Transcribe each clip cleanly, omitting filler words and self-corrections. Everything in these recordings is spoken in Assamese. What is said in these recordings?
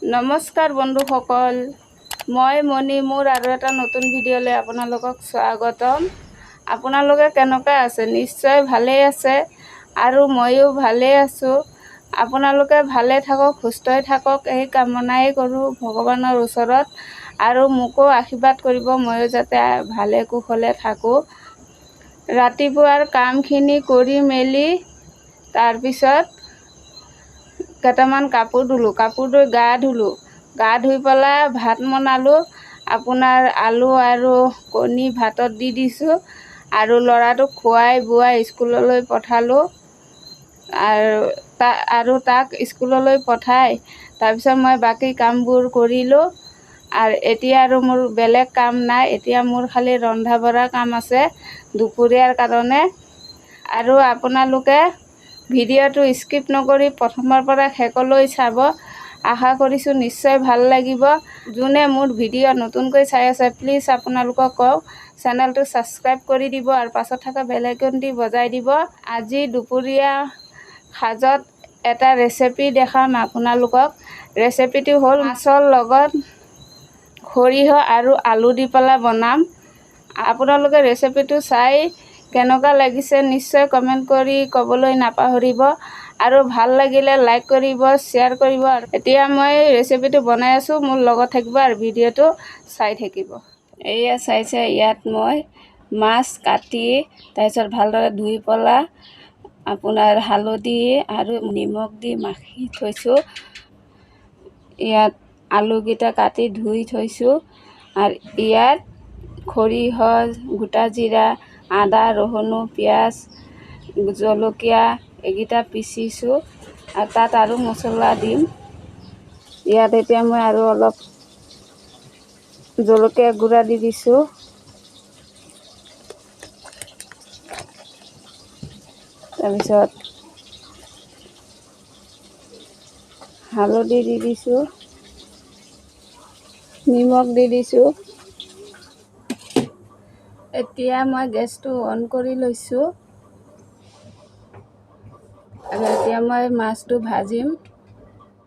নমস্কাৰ বন্ধুসকল, মই মণি। মোৰ আৰু এটা নতুন ভিডিঅ'লৈ আপোনালোকক স্বাগতম। আপোনালোকে কেনেকুৱা আছে? নিশ্চয় ভালেই আছে আৰু ময়ো ভালেই আছোঁ। আপোনালোকে ভালে থাকক, সুস্থই থাকক, এই কামনাই কৰোঁ ভগৱানৰ ওচৰত। আৰু মোকো আশীৰ্বাদ কৰিব, ময়ো যাতে ভালে কুশলে থাকোঁ। ৰাতিপুৱাৰ কামখিনি কৰি মেলি তাৰপিছত কেইটামান কাপোৰ ধুলোঁ, কাপোৰ ধুই গা ধুলোঁ, গা ধুই পেলাই ভাত বনালোঁ। আপোনাৰ আলু আৰু কণী ভাতত দি দিছোঁ আৰু ল'ৰাটোক খুৱাই বোৱাই স্কুললৈ পঠালোঁ। আৰু তাক স্কুললৈ পঠাই তাৰপিছত মই বাকী কামবোৰ কৰিলোঁ। আৰু এতিয়া আৰু মোৰ বেলেগ কাম নাই, এতিয়া মোৰ খালি ৰন্ধা বঢ়া কাম আছে দুপৰীয়াৰ কাৰণে। আৰু আপোনালোকে ভিডিঅ'টো স্কিপ নকৰি প্ৰথমৰ পৰা শেষলৈ চাব, আশা কৰিছোঁ নিশ্চয় ভাল লাগিব। যোনে মোৰ ভিডিঅ' নতুনকৈ চাই আছে, প্লিজ আপোনালোকক কওঁ, চেনেলটো ছাবস্ক্ৰাইব কৰি দিব আৰু পাছত থকা বেল আইকনটি বজাই দিব। আজি দুপৰীয়া সাজত এটা ৰেচিপি দেখাম আপোনালোকক। ৰেচিপিটো হ'ল মাছৰ লগত সৰিয়হ আৰু আলু দি পেলাই বনাম। আপোনালোকে ৰেচিপিটো চাই কেনেকুৱা লাগিছে নিশ্চয় কমেণ্ট কৰি ক'বলৈ নাপাহৰিব আৰু ভাল লাগিলে লাইক কৰিব, শ্বেয়াৰ কৰিব। এতিয়া মই ৰেচিপিটো বনাই আছোঁ, মোৰ লগত থাকিব আৰু ভিডিঅ'টো চাই থাকিব। এয়া চাইছে, ইয়াত মই মাছ কাটি তাৰপিছত ভালদৰে ধুই পেলাই আপোনাৰ হালধি আৰু নিমখ দি মাখি থৈছোঁ। ইয়াত আলুকেইটা কাটি ধুই থৈছোঁ আৰু ইয়াত সৰিয়হ, গোটা জিৰা, আদা, ৰহুন, পিঁয়াজ, জলকীয়া এইকেইটা পিচিছোঁ আৰু তাত আৰু মছলা দিম। ইয়াত এতিয়া মই আৰু অলপ জলকীয়া গুড়া দি দিছোঁ। তাৰপিছত হালধি দি দিছোঁ, নিমখ দি দিছোঁ। এতিয়া মই গেছটো অন কৰি লৈছোঁ আৰু এতিয়া মই মাছটো ভাজিম।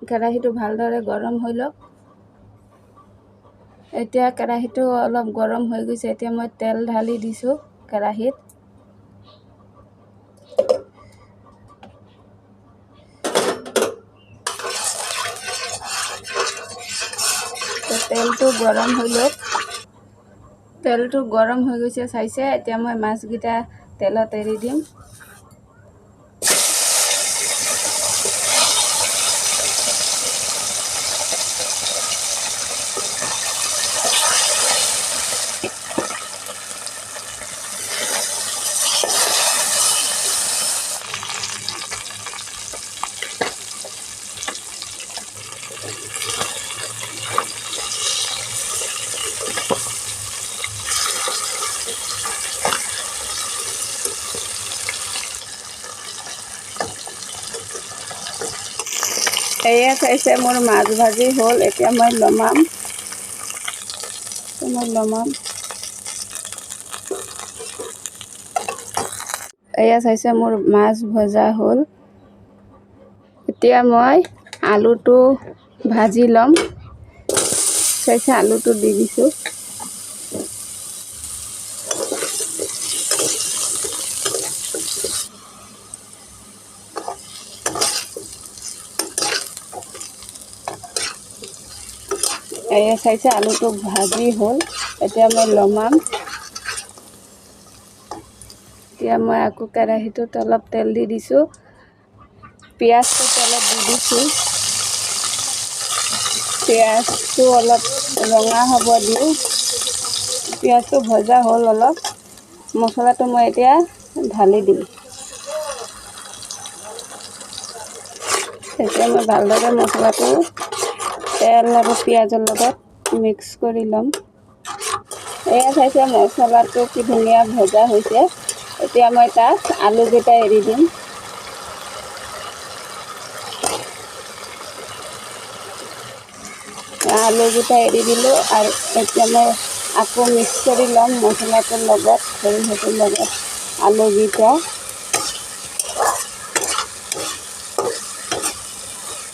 কেৰাহীটো ভালদৰে গৰম হৈ লওক। এতিয়া কেৰাহীটো অলপ গৰম হৈ গৈছে, এতিয়া মই তেল ঢালি দিছোঁ কেৰাহীত। তেলটো গৰম হৈ লওক। তেলটো গৰম হৈ গৈছে, চাইছে। এতিয়া মই মাছকেইটা তেলত এৰি দিম। এয়া চাইছে, মোৰ মাছ ভাজি হ'ল। এতিয়া মই লমাম, মই লমাম। এয়া চাইছে, মোৰ মাছ ভজা হ'ল। এতিয়া মই আলুটো ভাজি ল'ম। চাইছে, আলুটো দি দিছোঁ। এয়া চাইছে, আলুটো ভাজি হ'ল। এতিয়া মই লমাম। এতিয়া মই আকৌ কেৰাহীটোত অলপ তেল দি দিছোঁ, পিঁয়াজটো তেলত দি দিছোঁ। পিঁয়াজটো অলপ ৰঙা হ'ব দিওঁ। পিঁয়াজটো ভজা হ'ল অলপ, মছলাটো মই এতিয়া ঢালি দিম। এতিয়া মই ভালদৰে মছলাটো তেল আৰু পিঁয়াজৰ লগত মিক্স কৰি ল'ম। এয়া চাইছে, মছলাটো কি ধুনীয়া ভজা হৈছে। এতিয়া মই তাত আলুকেইটা এৰি দিম। আলুকেইটা এৰি দিলোঁ আৰু এতিয়া মই আকৌ মিক্স কৰি ল'ম মছলাটোৰ লগত, সৰিয়হটোৰ লগত আলুকেইটা।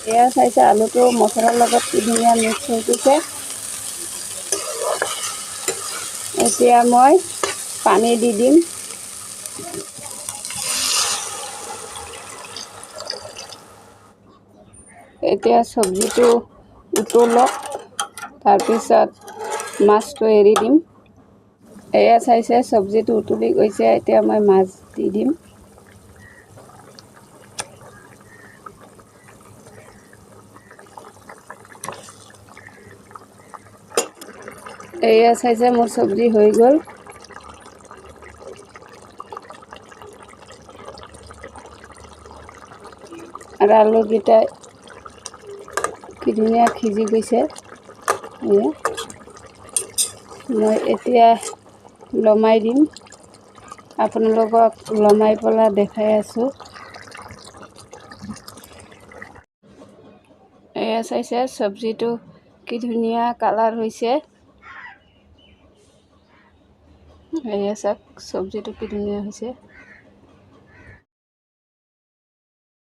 এয়া চাইছে, আলুটো মছলাৰ লগত কি ধুনীয়া মিক্স হৈ গৈছে। এতিয়া মই পানী দি দিম। এতিয়া চব্জিটো উতলক, তাৰপিছত মাছটো এৰি দিম। এয়া চাইছে, চব্জিটো উতলি গৈছে। এতিয়া মই মাছ দি দিম। এয়া চাইছে, মোৰ চব্জি হৈ গ'ল। আৰু আলুকেইটা কি ধুনীয়া সিজি গৈছে। এয়া মই এতিয়া লমাই দিম। আপোনালোকক লমাই পেলাই দেখাই আছোঁ। এয়া চাইছে, চব্জিটো কি ধুনীয়া কালাৰ হৈছে। এয়া চাওক, চব্জিটো কি ধুনীয়া হৈছে।